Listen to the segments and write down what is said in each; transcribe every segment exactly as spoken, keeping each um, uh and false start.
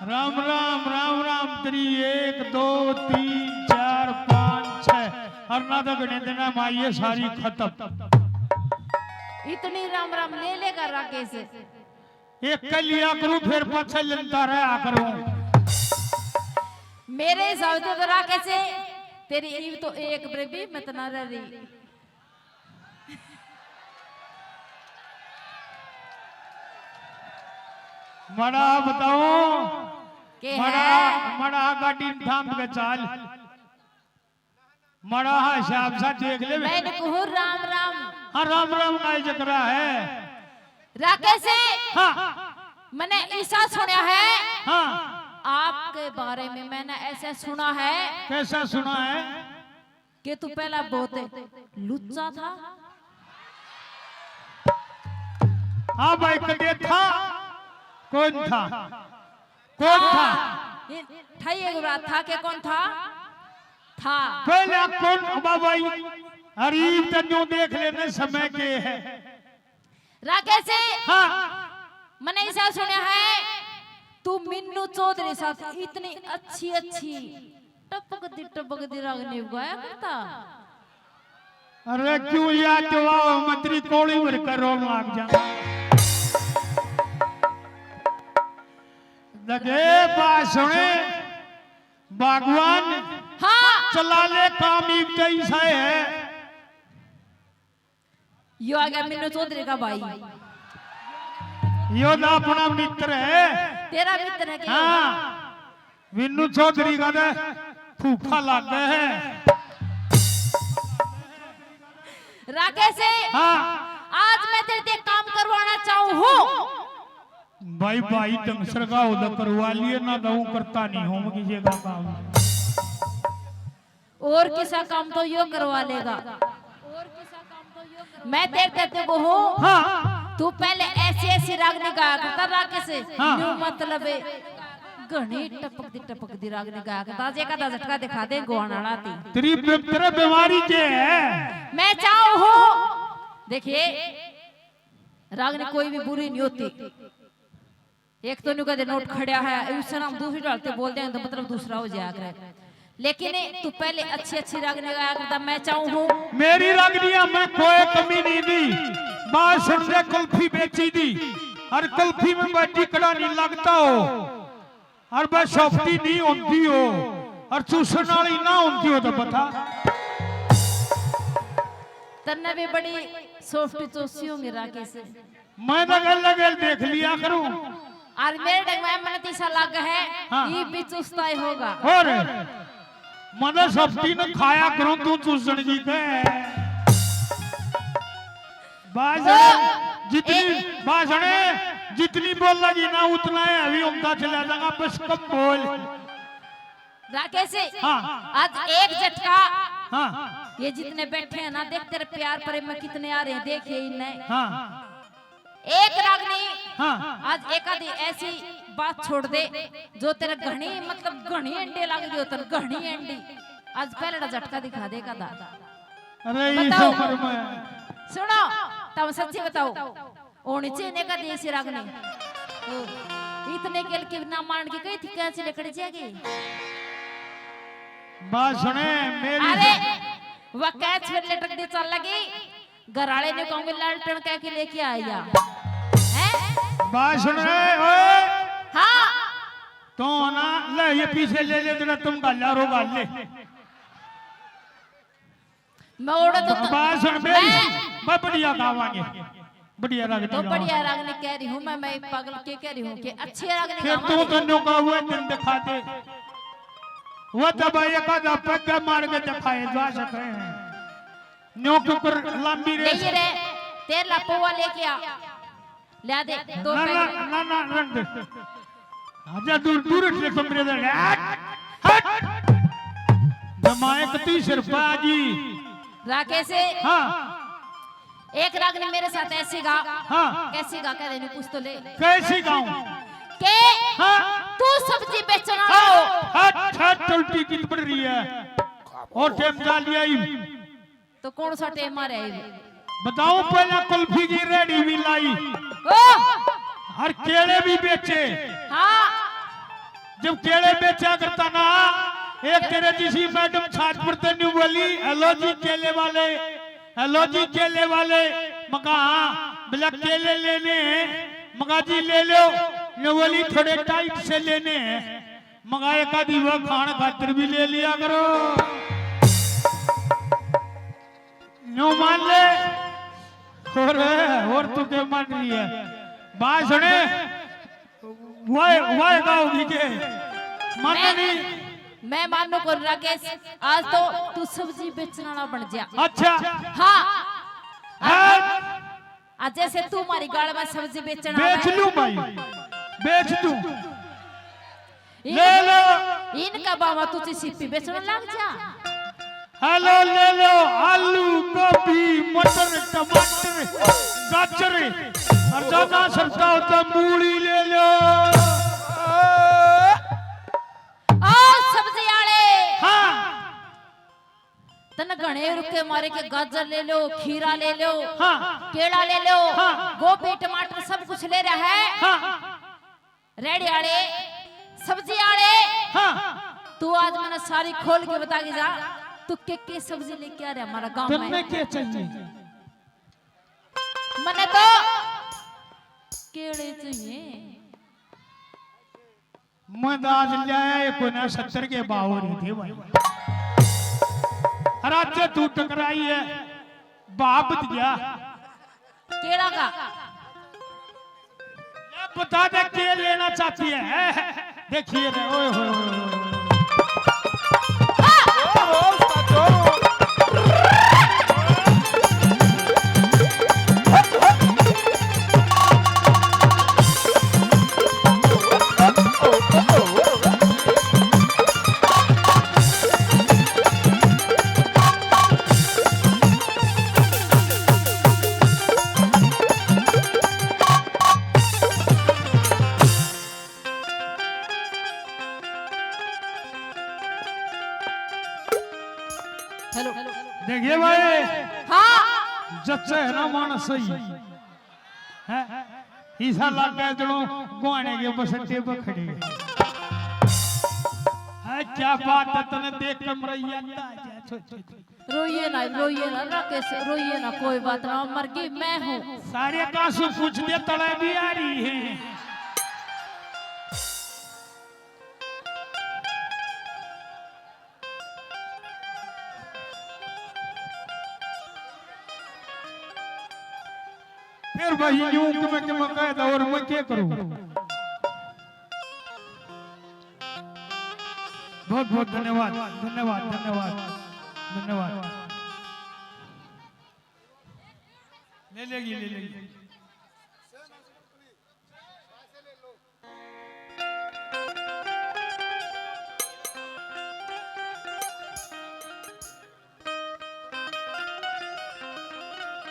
राम राम, राम राम तेरी। एक, दो, तीन, चार, पाँच, छह, और ना तो गिने देना माइये, सारी खत्म। इतनी राम राम ले लेगा राकेश? एक कर लिया करूं, फिर पाछे लेता रहा करूं। मेरे हिसाब से तो राकेश, तेरी ईव तो एक बरे भी मत ना रह रही। मड़ा बताओ, के मड़ा, है? मड़ा गाड़ी में थाम के चाल। मड़ा हिसाब सा देख ले। मैंने कहूँ राम राम। हाँ, राम राम का ही जकरा है। राकेश, हाँ। मैंने ऐसा सुना है। हाँ। आपके बारे में मैंने ऐसा सुना है। कैसा सुना है? कि तू पहला बहुत लुच्चा था। हाँ भाई, कदे था? कौन था? कौन था? हाँ, ये ठाई एक बात था कि कौन था? था। पहला कौन? बाबा, अरीब तो न्यू देख लेने समय के है। राकेश, हाँ। मैंने ऐसा सुना है, तू मिन्नू चौधरी साथ इतनी अच्छी अच्छी टपकदी टपकदी रागनी गाया करता। अरे क्यों याद दिलाओ, मंत्री कोड़ी भर कर रोन लाग जा। लगे बात सुने, भगवान हाँ। चला ले काम इब्ते ही सही है। यो आ गया मिन्नू चौधरी का भाई। यो ना अपना मित्र है। तेरा मित्र है क्या? हाँ, मिन्नू चौधरी का तो फूफा लागे है। राकेश, हाँ। आज मैं तेरे से काम करवाना चाहूँ हूँ। भाई, भाई, ढंग सरगाओ तो करवा लिए ना, तो करता नहीं हूँ किसी का काम। और किसा काम तो यो करवा लेगा। मैं तेरे कहते को हूँ, हाँ। तू पहले ऐसी ऐसी रागनी गाया करता राकेश, हाँ। न्यू मतलब है, घणी टपकदी टपकदी रागनी गाया करता। आज एक आधा झटका दिखा दे गोवान आला ती। तेरी बे-, तेरे बीमारी के है? मैं चाहूँ हूँ, देखिए, रागनी कोई भी बुरी नहीं होती। एक तो न्यू कहते नोट खड़ा है, उस तरह हम दूसरी ढालते बोल देंगे तो मतलब दूसरा हो जाया करे। लेकिन तू पहले अच्छी अच्छी रागनी गाया करता, मैं चाहूँ हूँ। मेरी रागनियां में कोई कमी नहीं दी। बात सुन ले, कुल्फी बेची दी, और कुल्फी में बाटी कड़ा नहीं लगता हो, और बस सॉफ्टी नहीं होती हो, और चूसण वाली ना होती हो तो बता। तन्ने भी बड़ी सॉफ्टी चूसी होंगी राकेश। मैं तो गल गल देख लिया करूं। और मेरे ढंग में मन तीसा लग है, हाँ। ये भी चुस्ता ही होगा। और मदर सब्जी ने खाया करूं, तू चूसण की कहे। बाज तो जितनी ए- बाज ने जितनी बोल लगी ना, उतना है, अभी उमदा चला जाएगा, बस कम बोल। राकेश, हाँ। आज एक झटका, हाँ। ये जितने बैठे हैं ना, देख तेरे प्यार प्रेम में कितने आ रहे हैं, देखिए इन्हें। हाँ। एक रागनी, हाँ। आज एक आधी ऐसी बात छोड़ दे, जो तेरे घणी, मतलब घणी अंडे लग गई हो, तन घणी अंडी। आज पहला झटका दिखा दे कदा। अरे, इस बताओ। उम्र में। सुनो, तुम सच्ची बताओ। होनी चाहिए ने का देसी रागनी। ओ, इतने गेल की ना मान के कही थी, कैसे लकड़ जाएगी? बात सुने मेरी। अरे, वह कैच फिर लटक दी चल लगी। घर वाले ने कहूंगे, लालटन कह के लेके आया। हैं? बात सुन रहे हो? हाँ। तो ना, ले ये पीछे ले ले, तेरा तुम गाला रो गाल ले। मैं ओड़े तो, तो बात सुन मेरी, मैं मैं बढ़िया गावांगे, बढ़िया राग तो नहीं गावांगे। बढ़िया राग नहीं कह रही हूँ मैं, मैं पागल के कह रही हूँ कि अच्छे राग नहीं फिर गावांगे। तू तो न्यू गावे, दिन दिखा दे। वो तो भाई एक आधा पग मार के दिखाए जा सकते हैं। न्यू के ऊपर लंबी रेस। नहीं रे, तेरा पोवा लेके आ। ला दे, दो ना, पैग। ना, ना, ना, रख दे। आजा, दूर, दूर हट ले कमरे से। हट, हट। जमाए कती सिर पे आ जी। राकेश। हाँ। एक रागनी मेरे साथ ऐसी गा। हाँ। कैसी गा, कह देने, पूछ तो ले। कैसी गाऊं? के हाँ। तू सब्जी बेचना हाँ, हो। हट, हट, उल्टी कित पड़ रही है? और टाइम जा लिया ही। तो कौन सा टेम आ रहा है? बताओ, पहला कुल्फी की रेडी भी लाई। ओ! और केले भी बेचे। हाँ। जब केले बेचा करता ना, एक तेरे जिसी मैडम छात पर ते न्यू बोली, "हेलो जी केले वाले, हेलो जी केले वाले।" मका, "हाँ।" बोला, "केले लेने हैं?" मका, "जी ले लो।" न्यू बोली, "थोड़े टाइट से लेने हैं।" मका, "एक आधी वो खान खातर भी ले लिया करो।" न्यू मान ले। और, और तू के मान रही है? बात सुने। वाह, वाह गाओगी के? माने मैं, नहीं। मैं मानू को राकेश, आज तो तू सब्जी बेचने वाला बन जा। अच्छा। हाँ। हाँ। आज जैसे तू हमारी गाल में सब्जी बेचना बेच है। लूं भाई, बेच दूं। ले लो। इनका बाबा तुझे सिप्पी बेचने लग जा। हेलो, ले लो आलू, गोभी, मटर, टमाटर, गाजर और ज्यादा सस्ता होता मूली ले लो। ओ सब्जी वाले। हाँ। तन घणे रुके मारे के गाजर ले लो, खीरा ले लो, हाँ। केला ले लो, हाँ। गोभी, टमाटर सब कुछ ले रहा है। हाँ। रेड़ी आले, सब्जी आले, हाँ। तू आज मने सारी खोल के बता के जा, तू के के सब्जी लेके आ रहा हमारा गांव में? तन्ने के चाहिए? मने तो केले चाहिए। मैं तो आज ले आया, ये कोई ना सत्तर के भाव हो रहे थे भाई। और आज तू टकराई है, बाप दिया। केला का। ये बता दे के लेना चाहती है। देखिए रे, ओए होए होए होए। हेलो। देखिए भाई, हाँ। जच्चा है ना मानस सही है। ईसा लग गया जणो गुआने के बसंडे पे खड़े। है, क्या बात है, तने देख के मरैया ताजा। रोइए ना, रोइए ना राकेश, रोइए ना, कोई बात ना, मर गई मैं हूँ। सारे का आंसू पूछ दे, तले भी आ रही है। फिर भाई यूं कि मैं, कि मैं कह दा और मैं क्या करूं? बहुत बहुत धन्यवाद, धन्यवाद, धन्यवाद, धन्यवाद। ले लेगी, ले लेगी।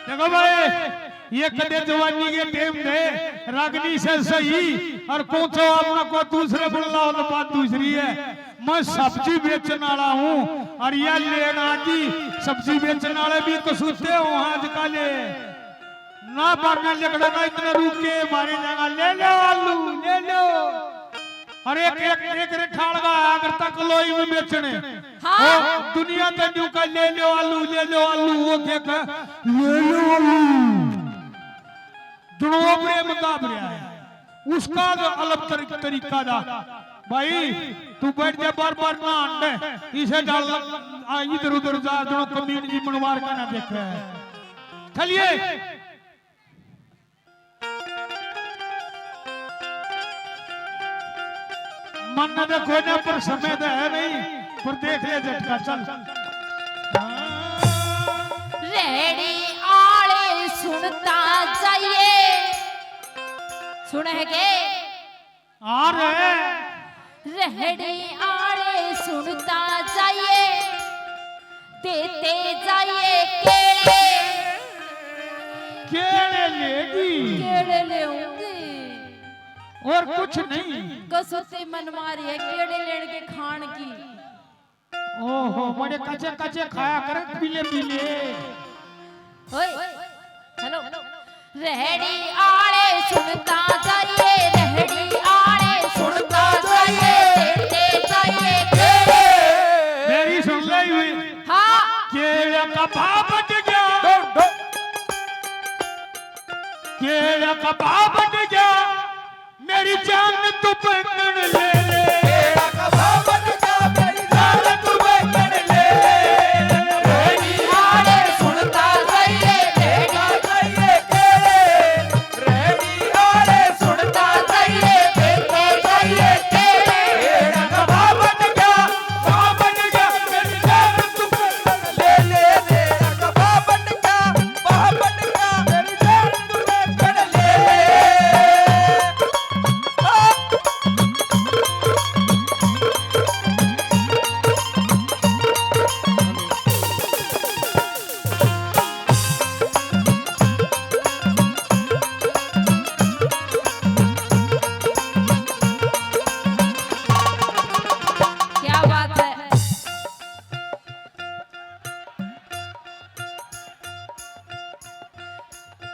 देखो भाई, ये कदे जवानी के टेम दे, रागनी से सही, और कोचो अपना को दूसरे बन लाओ तो बात दूसरी है। मैं सब्जी बेचने वाला हूँ, और यह लेना जी सब्जी बेचने वाले भी कसूते हो आजकल। ना बारना लिकड़ो ना इतने रूप के मारे जाएगा, ले लो आलू, ले लो। और एक, एक, एक रे ठाड़ का आया करता कलोई में बेचने। हाँ। ओ, दुनिया ते न्यू का ले लो आलू, ले लो आलू, वो के का, ले लो आलू। दुनो प्रेम का भरया है। उसका जो अलग तरी-, तरीका दा। भाई, तू बैठ जा, बार-बार ना अंडे। इसे डाल, आ, इधर-उधर जा, दुनो कमीन जी मनवार का ना देखे। चलिए। मन तो कोई ना, पर समय तो है नहीं, पर देख ले झटका, चल। रेडी आले सुनता जाइए, सुन है के? आ रहे। रेहड़ी आले सुनता जाइए, देते जाइए केले। केले लेगी। केले लेऊंगी। और कुछ नहीं। कसौती मन मारी है केले लेने के खान की। ओहो, बड़े कच्चे कच्चे खाया कर, पीले पीले। ओए, हेलो। रेहड़ी आले सुनता जाइए, रेहड़ी आले सुनता जाइए। कबाब बन गया, मेरी जान तू बैंगन ले ले। तेरा कबाब बन गया, मेरी जान तू बैंगन ले ले। रेडी आले सुनता जाइए, देखा जाइए तेरे। रेडी आले सुनता जाइए, देखा जाइए तेरे। तेरा कबाब बन गया, कबाब बन गया, मेरी जान तू बैंगन ले ले। तेरा कबाब बन गया, कबाब बन गया, मेरी जान तू बैंगन ले ले। क्या बात है।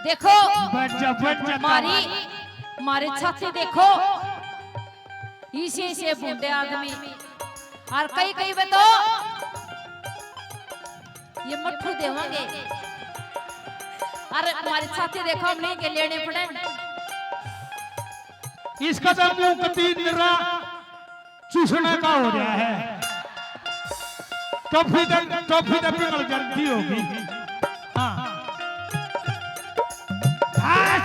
देखो, बैठ जा, बैठ जा। मारी, मारी छाती देखो, इसे, इसे भूंडे आदमी। और कई, कई वे तो ये मट्ठू देवांगे। अरे, मारी छाती देखो, हमने के लेने पड़े। इसका तो मुंह कती निरा चूसने का हो रहा है। टॉफी तो, टॉफी तो पिघल जाती होगी। हाँ। हाँ।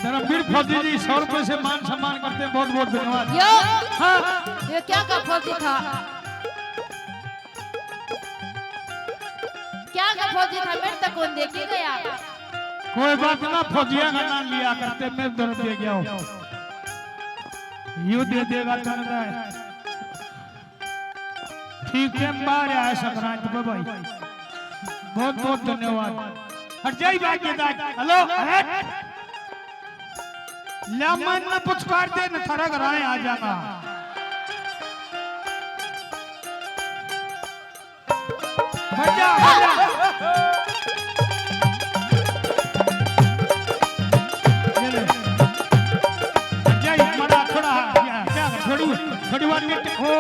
धर्मवीर फौजी जी सौ रुपए से मान सम्मान करते हैं, बहुत बहुत धन्यवाद। यो, हाँ। ये क्या का फौजी था? क्या का फौजी था? मेरे तक कौन देके गया? कोई बात ना, फौजिया का नाम लिया करते, मैं दर्द दे गया हूँ। यू दे देगा दर्द है। ठीक है, बाहर आया संक्रांत पे भाई, बहुत बहुत धन्यवाद। हट जाई बात ये दाई। हेलो, हट। ल्या मन में पुचकार दे न थारा घर आए आ जागा। बढ़ जा, बढ़ जा। ये ले। हट जाई, मड़ा थोड़ा, या, क्या कर, थोड़ी, थोड़ी बार नेट, ओ,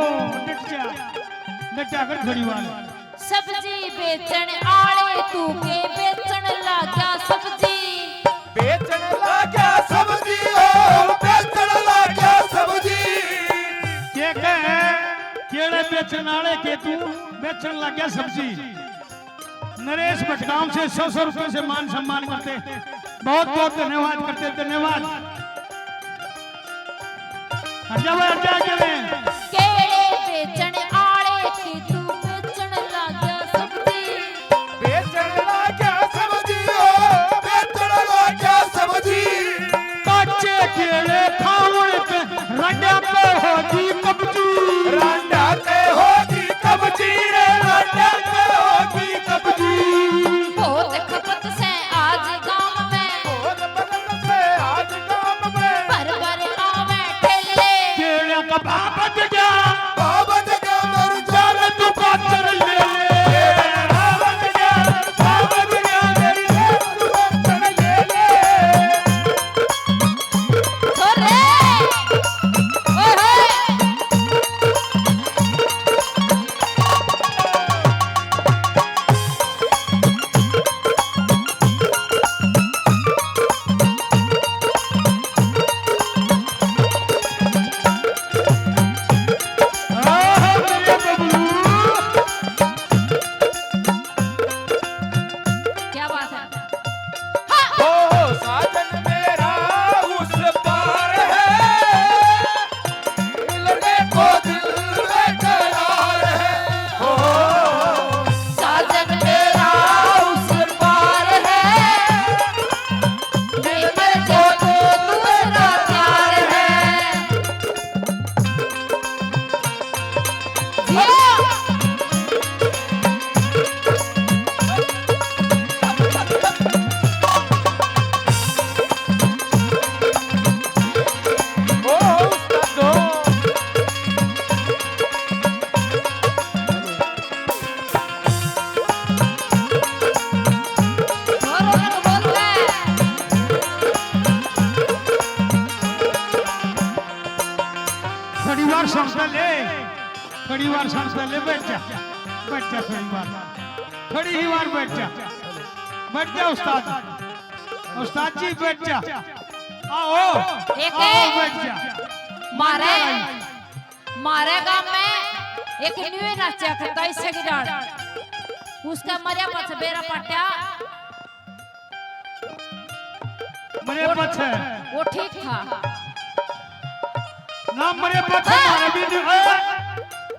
नेट जा। बेटा कर थोड़ी बार। सब्जी बेचण आले तू के बेचण लाग्या सब्जी। बेचण लाग्या सब्जी, ओ बेचण लाग्या सब्जी। के कहे, केड़े बेचण आले के तू बेचण लाग्या सब्जी। नरेश भटगांव से सौ सौ रुपए से मान सम्मान करते, बहुत बहुत धन्यवाद करते, धन्यवाद। हट जा भाई, हट जा आगे में। केले बेचण आले की तू बेचण लाग्या सब्जी। बेचण लाग्या सब्जी, ओ बेचण लाग्या सब्जी। काचे केले खावण पे रांडा पे होगी कब्जी। रांडा पे होगी कब्जी रे, रांडा पे होगी कब्जी। बहुत खपत से आज गांव में। बहुत खपत से आज गांव में। भर भर आवे ठेले। केले कबाब सुन तो ले, थोड़ी बार सुन तो ले, बैठ जा, बैठ जा थोड़ी बार, थोड़ी ही बार बैठ जा, बैठ जा उस्ताद, उस्ताद जी बैठ जा, आओ, एक आओ बैठ जा, मारे, मारे गांव में एक न्यू नाचा करता इससे की जान, उसका मरिया पाछे बेरा पाट्या। मरे वो, पछे। वो ठीक था। ना मरे पछे, हाँ। मारे भी नहीं, ए,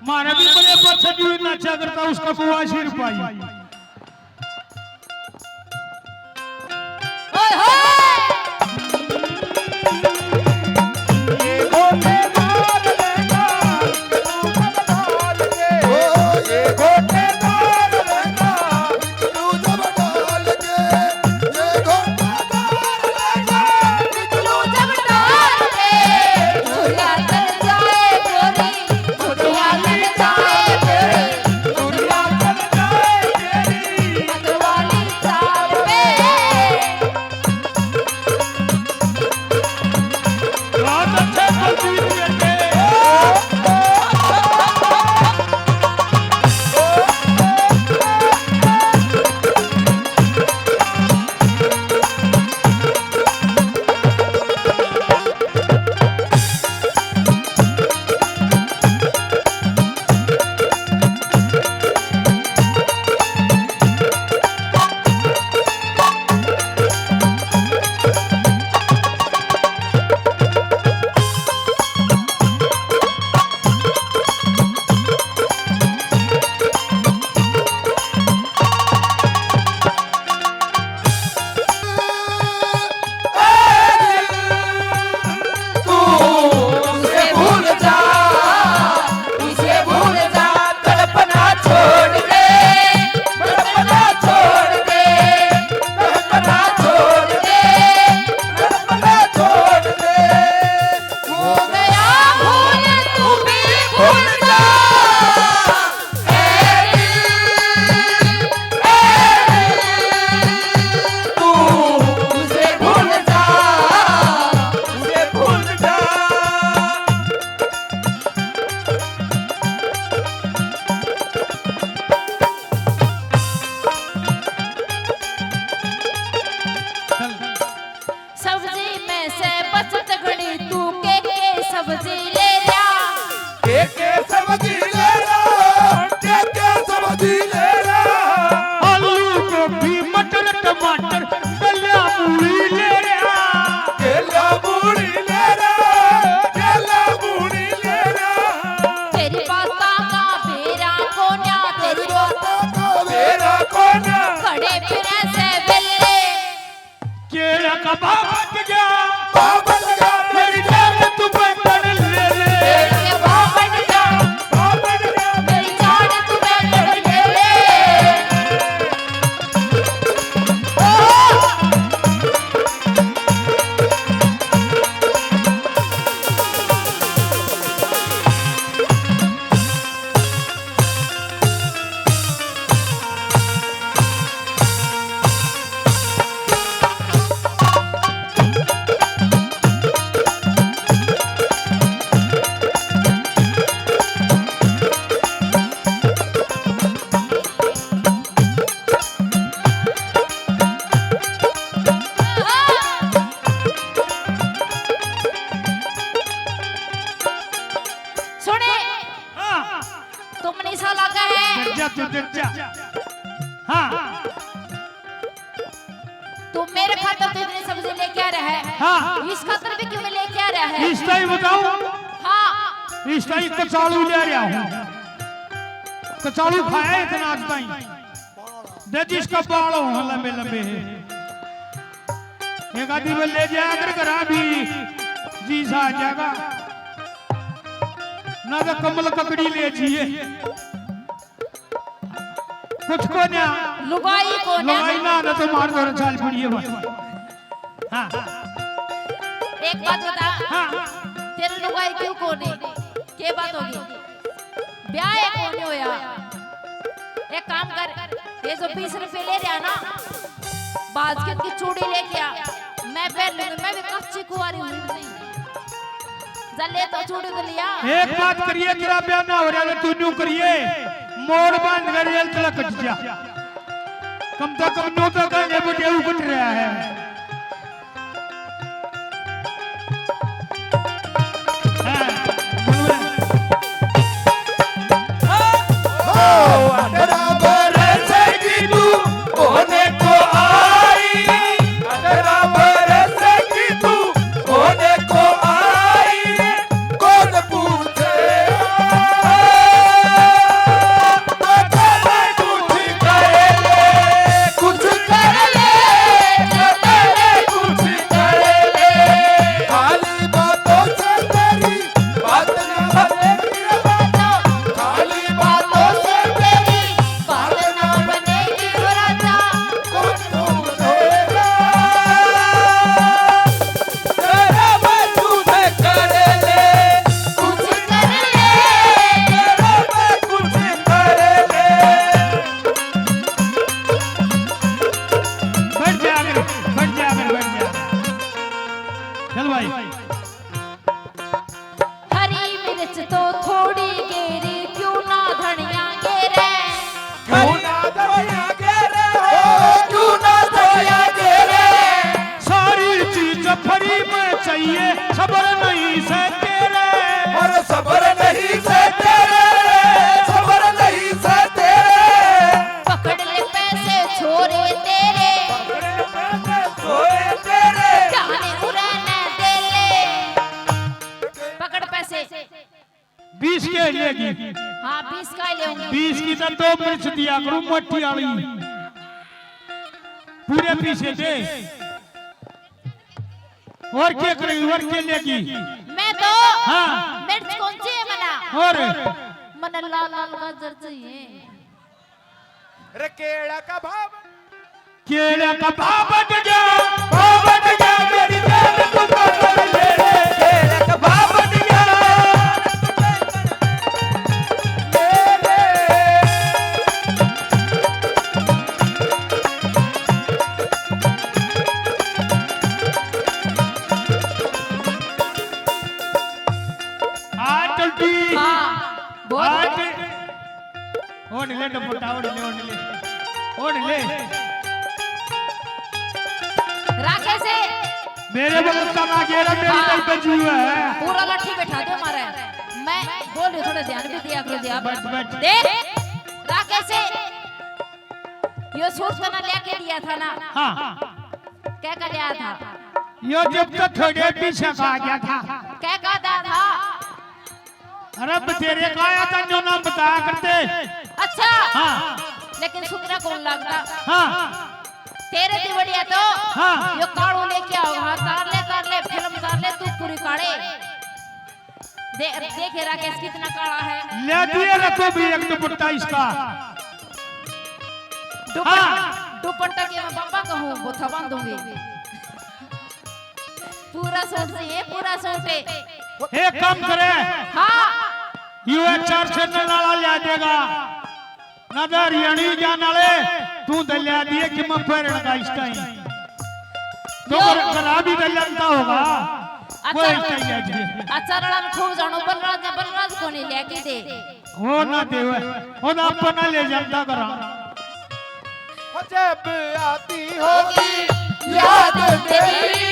मारे भी मरे पछे भी नाचा करता, उसका बुआ सिर पाई। ओए होए। सब्जी में से बचत घणी, तू के के सब्जी ले रहा? के के सब्जी ले रहा? के के सब्जी ले रहा? आलू, गोभी, मटर, टमाटर, गल्या, मूली ले रहा। गल्या, मूली ले रहा। गल्या, मूली ले रहा। तेरी बातां का बेरा कोन्या, तेरी बातां का बेरा कोन्या। खड़े फिरे से बेले। केला का भाव बढ़ गया, भाव बढ़ गया, मेरी जान तू बैंगन ले ले। केला का भाव बढ़ गया, भाव बढ़ गया, मेरी जान तू बैंगन ले ले। सुने। हाँ। तुम निशा लगा है। डर जा, तू डर जा। हाँ। तू मेरे खातर तो इतनी सब्जी लेके आ रहा है। हाँ। इस खातर भी क्यों लेके आ रहा है? इस टाइम बताओ। हाँ। इस टाइम कचालू ले रहा हूँ। कचालू खाया इतना आज ताई। दे जिसका बाल हो लंबे लंबे है। एक आदमी में ले जाया कर घरा भी जी सा आ जाएगा। ना तो कमल ककड़ी ले जिए। कुछ को ना। लुगाई को ना। लुगाई ना, ना तो मार दो चाल पड़ी है भाई। हाँ। एक बात बता। हाँ। तेरे लुगाई क्यों को नहीं? के बात होगी? ब्याह है कोनी होया। एक काम कर, ये जो बीस रुपए ले रहा ना, बाज के की चूड़ी लेके आ, मैं पहन लूंगी, मैं भी कच्ची कुंवारी हूँ। चले तो छोड़ दे लिया। एक बात करिए, तेरा ब्याह ना हो रहा तो तू न्यू करिए, मोड़ बांध कर रेल तला कट जा। कम से कम न्यू तो कहने बटेऊ कट रहा है। हाँ, बोलो। ओ, अठारह बरस की तू होने को आई, अठारह बरस की तू होने को आई रे, कौन पूछे? कुछ कर ले, कुछ कर ले, कुछ कर ले। खाली बातों से तेरी बात ना बनेगी रे राजा, खाली बातों से तेरी बात ना बनेगी रे राजा। कुछ पूछेगा। तेरा मैं तुझे कर ले, कुछ कर ले, तेरा मैं कुछ कर ले। बैठ जा आगे, बैठ जा आगे, बैठ जा। चल भाई। हरी मिर्च तो थोड़ी गेरी, क्यों ना धनिया गेरे। क्यों ना धनिया गेरे, ओ, क्यों ना धनिया गेरे। सारी चीज फ्री में चाहिए, सबर नहीं से तेरे। और सबर नहीं से तेरे, सबर नहीं से तेरे। पकड़ ले पैसे छोरे तेरे, पकड़ ले पैसे छोरे तेरे। जाने उरे न दे ले। पकड़ पैसे। बीस के लेगी। हाँ, बीस का ही लेऊंगी। बीस की तो दो मिर्च दिया करूं, मोटी वाली। पूरे पीछे दे। और क्या करेगी, और क्या लेगी? मैं तो हाँ। मिर्च कौन सी है मना? और? मना लाल लाल गाजर चाहिए। रे केला का भाव, केला का भाव बढ़ गया, भाव बढ़ गया, मेरी जान तू तो ले ले, केला का भाव बढ़ गया। ले ले। आ टल्टी। हाँ, बहुत आ बढ़िया। टे-, ओढ़ ले दुपट्टा, ओढ़ ले, ओढ़ ले, ओढ़ ले। राखे से। मेरे बगल का ना गेरा, मेरी हाँ। नहीं बची हुआ है। पूरा लाठी बैठा दो मारे। मैं बोल रही हूँ, थोड़ा ध्यान भी दिया करो जी आप। बैठ, बैठ। देख, राखे से। यो सूट तो ना लेके दिया था ना? हाँ। क्या का लिया था? यो जब तो थोड़े पीछे का आ गया था। क्या का था? अरे बतेरे का आया था, जो नाम बताया करते। अच्छा। हाँ। लेकिन सुथरा कौन लगता? हाँ। तेरे से बढ़िया तो हाँ। यो कालू लेके आओ। हाँ, तार ले, तार ले, फिल्म तार ले, तू पूरी काले। दे-, देखे राकेश कितना काला है। ले दिए रखो भी एक दुपट्टा इसका। दुपट्टा, हाँ। दुपट्टा के मैं बाबा कहूँ, वो था बांधूंगी। पूरा सूट चाहिए, पूरा सूट है। एक काम करे। हाँ। यू एच आर चैनल वाला ले देगा। ना तो हरियाणी जान वाले, तू दल्या दिए कि मैं पैरण का इस टाइम। तो यो कर, करा भी दल्या होगा। अच्छा, वो इस टाइम ले दिए। अच्छा, रड़ा में खूब जानो, बलराज ने, बलराज को नहीं लेके दे। वो ना देवे, वो ना अपना ले जाता करा। जब आती होगी याद तेरी,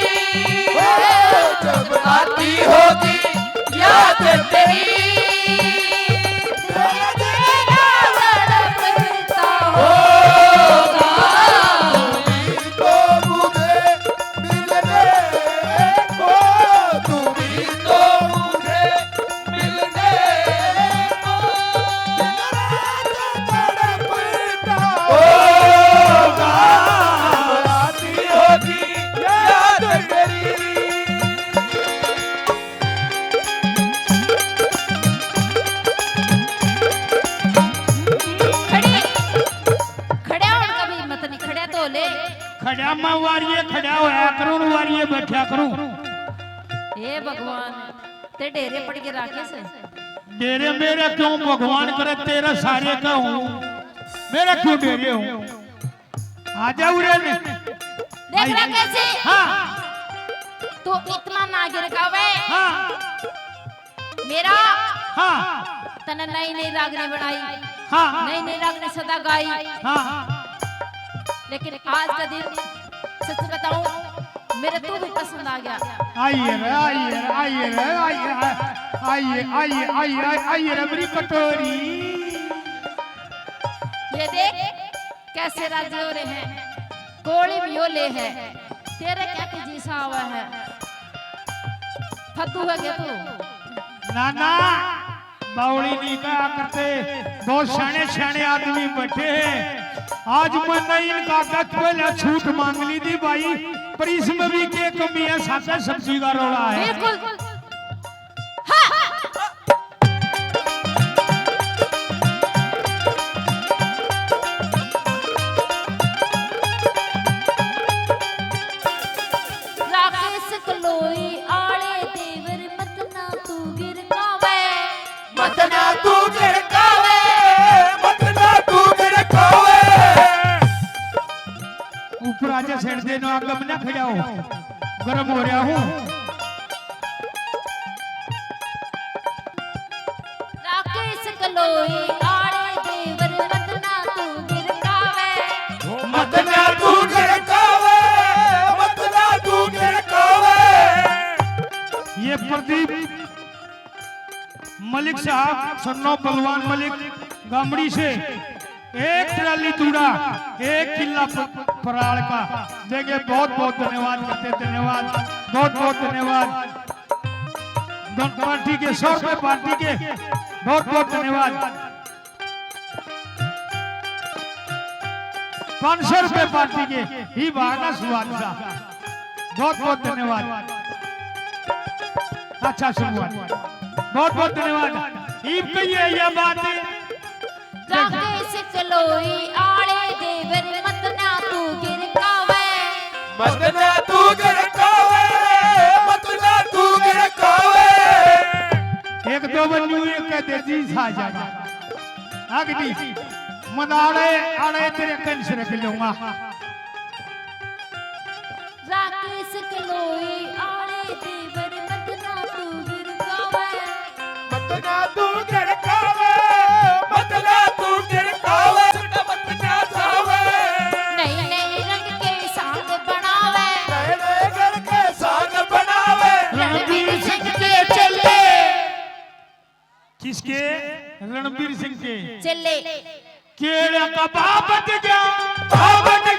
जब आती होगी याद तेरी, तेरा तड़पता होगा। तो मुझे मिलने को, तू भी तो मुझे मिलने को दिन रात तड़पता होगा। आती होगी याद मेरी। खड़े, खड़ा होने का भी हिम्मत नहीं, खड़ा तो ले। खड़ा मैं वारिये खड़ा होया करूं, वारिये बैठा करूं। हे भगवान, ते डेरे पड़ के राखे से। डेरे मेरे क्यों भगवान करे, तेरे सारे का हूँ, मेरे क्यों डेरे हूँ? आजा उरे ने। देख रहा कैसे? हाँ। तू इतना नागिन का वे। हाँ। तेरा हाँ। तने नई नई रागनी बनाई, हाँ। नई नई रागनी सदा गाई। हाँ। लेकिन आज का दिन सच बताऊं, मेरे तू भी पसंद आ गया। आइए रे, आइए रे, आइए रे, आइए, आइए, आइए, आइए, आइए, आइए रे मेरी कटोरी। ये देख कैसे राजी हो रहे हैं, गोली भी हो ले है, तेरे क्या की जी सा आवा है, फद्दू है क्या तू? ना, ना, बावली नहीं कहा करते, बहुत सियाणे सियाणे आदमी बैठे हैं। आज मैंने इनका आगे पहले छूट मांग ली थी भाई, पर इसमें भी के कमी है, सादा सब्जी का रोला है। बिल्कुल। हाँ। राकेश कलोई आले देवर मत ना तू गिरकावे। मत ना तू गिरकावे, मत ना तू गिरकावे। ऊपर आजा, छेड़ दे ना, आगे में ना खड़ा हो, गर्म हो रहा हूँ। राकेश कलोई आले देवर मत ना तू गिरकावे। मत ना तू गिरकावे, मत ना तू गिरकावे। ये प्रदीप मलिक साहब, सन्नो बलवान मलिक गामड़ी से एक ट्राली तूड़ा, एक किला प-, पराल का देंगे। बहुत बहुत धन्यवाद करते, धन्यवाद, बहुत बहुत धन्यवाद। धन पार्टी के, सौ रुपए पार्टी के, बहुत बहुत धन्यवाद। पाँच सौ रुपए पार्टी के ही भागना सुहाग सा। बहुत बहुत धन्यवाद। अच्छा शुरुआत, बहुत बहुत धन्यवाद। इब कहिए यह बात। राकेश कलोई आले देवर मत ना तू गिरकावे। मत ना तू गिरकावे, मत ना तू गिरकावे। एक दो बन्नू एक कह दे जी सा जाएगा। अगली मदाले आले तेरे कंस रख लूंगा। राकेश कलोई आले देवर मत ना तू गिरकावे। मत ना तू गिरकावे, मत ना तू गिरकावे, मत ना जावे। नए नए रंग के सांग बनावे। नए नए रंग के सांग बनावे। रणवीर सिंह के चेले। किसके? रणवीर सिंह के। चेले। केड़ा का भाव बढ़ गया, भाव बढ़